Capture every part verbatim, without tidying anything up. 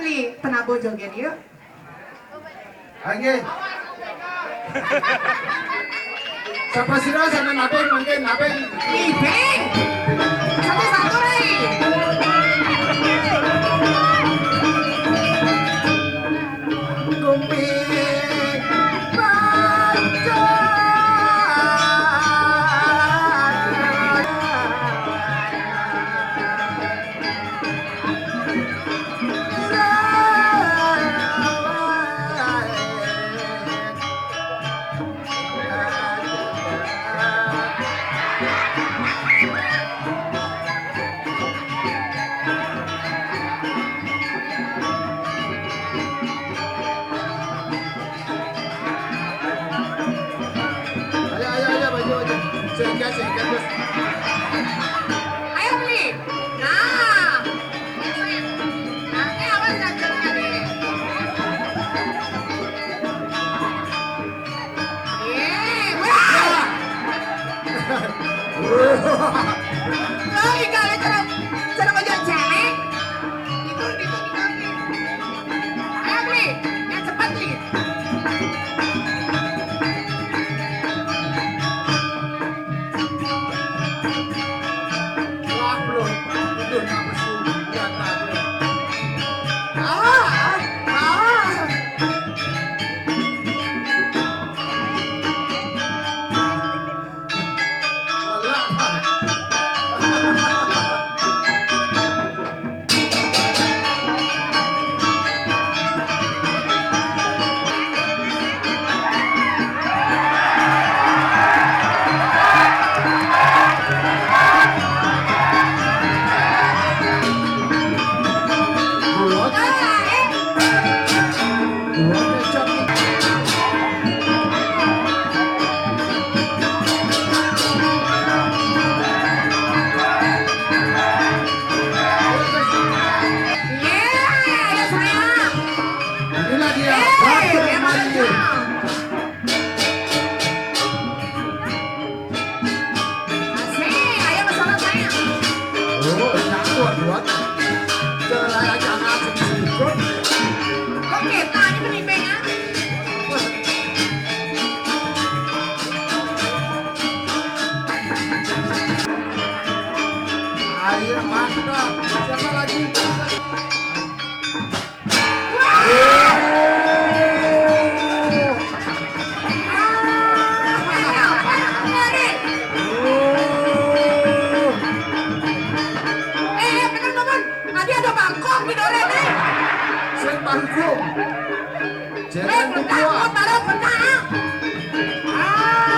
Li, penabo joget yuk. Oke. Siapa sih, Ros? Ada nabeng, mungkin nabeng. Ibeng. Satu-satu, Rai. Kumpi. Ayo, ayo, ayo, maju, maju. Singkat, singkat, Gus. Ayo, Beli. Nah. Nah, eh, awas, jangan tadi. Eh, wah. Lo ikalnya cara, cara ngajak cewek. Itu, itu, itu. Ayo, Bli, yang cepat, Bli. Wah, belum. Itu nama sudah tadi. Ah, ah, ah. Inilah dia, Batur Melayu. Asik, ayo ke sono, sayang. Oh, nyakuan, Wan. Jangan aja ngasih sikut. Kok kita ini penimbang, ah? Ayo, mantap. Siapa lagi? Eh, eh, bener, Bang. Tadi ada bangkok di Dore nih. Sing bangkok. Eh, jangan pernah, dibuang. Aku baru pernah. Ah.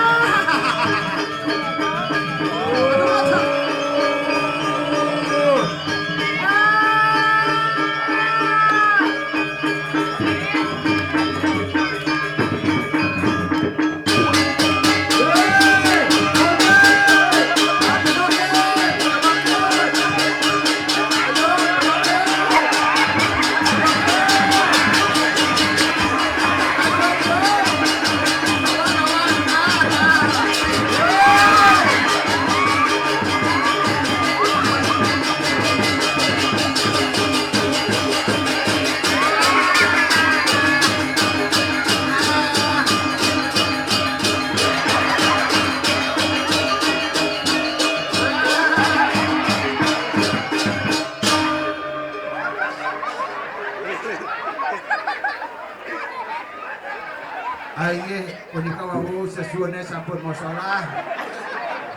Aye, punika wau sesuwene sampun masalah.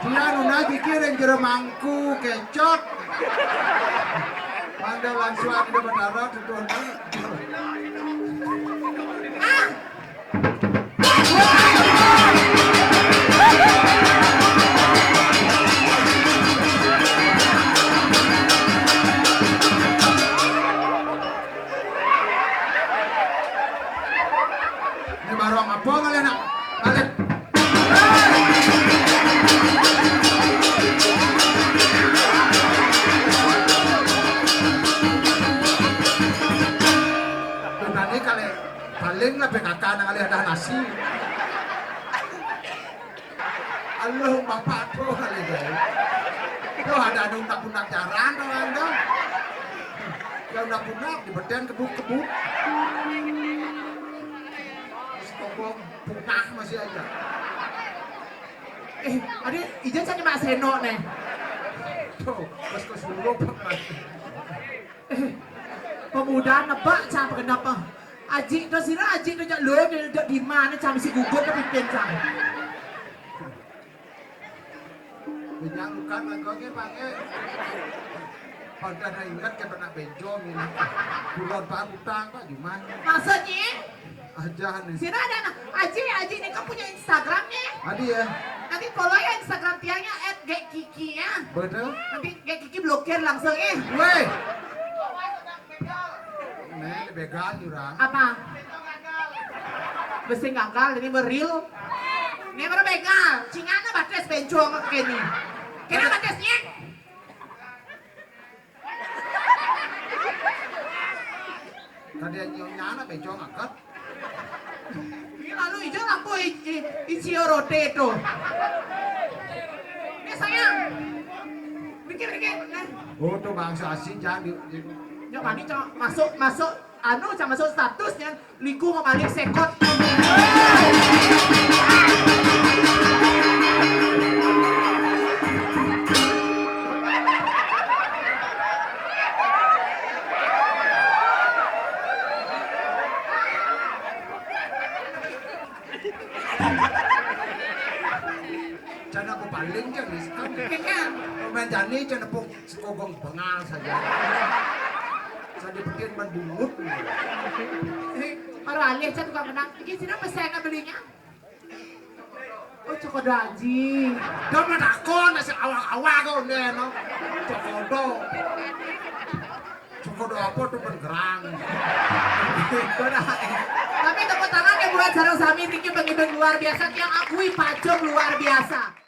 Tiang nunas iki ring jero mangku kecot. Mangda langsung Ida Betara tutuhne. Ini baru apa kali anak? Balik. Tuh, tadi kali paling lah P K K nang kali ada nasi. Aluh, bapak tuh kali, guys. Tuh, ada anu untak-untak jaran tuh, kan, tuh. Udah punah, di beten kebuk-kebuk. Terus kongkong punah masih aja. Eh, ada ija cari Mak Seno nih. Tuh, pas ke suruh, Pak. Eh, pemuda nebak cang pengenapa? Aji tu sira, aji tu jak lo, dia duduk di mana cang mesti gugur ke pipin cang. Minyak lukan laganya pakai. Pada dah ingat ke pernah benjol ini. Bulan Pak utang Pak Juman. Maksudnya? Aja nih. Sini ada anak. Aji, Aji ni kan punya Instagram nih. Ada ya? Nanti follow ya Instagram tiangnya at gekiki ya. Betul. Nanti Gekiki blokir langsung eh. Weh. Nih, begal jurang. Apa? Besi gagal, ini beril. Ini baru begal. Cingana batas bencong kayak ini. Kena batasnya. Tadi nyana bencong angkat. Ini lalu hijau lampu i- i- ichio rote itu. Ini sayang. Mikir mikir. Nah. Oh, tuh bangsa asing jangan di, di Nyok mani cok masuk masuk anu cok masuk statusnya liku mau balik sekot. Cana aku paling jangan diskon. Kayaknya Pemain jani cana pun sekogong bengal saja. Saya dipetin ban bungut. Ini baru alih cak tukang benang. Ini sini pesan belinya. Oh, cokodo aji. Dah mah takon nasi awak-awak kau ni no. Cokodo. Cokodo apa tuh penggerang. Tapi tepuk tangan ya buat sareng sami niki pengibing luar biasa yang akui pacung luar biasa.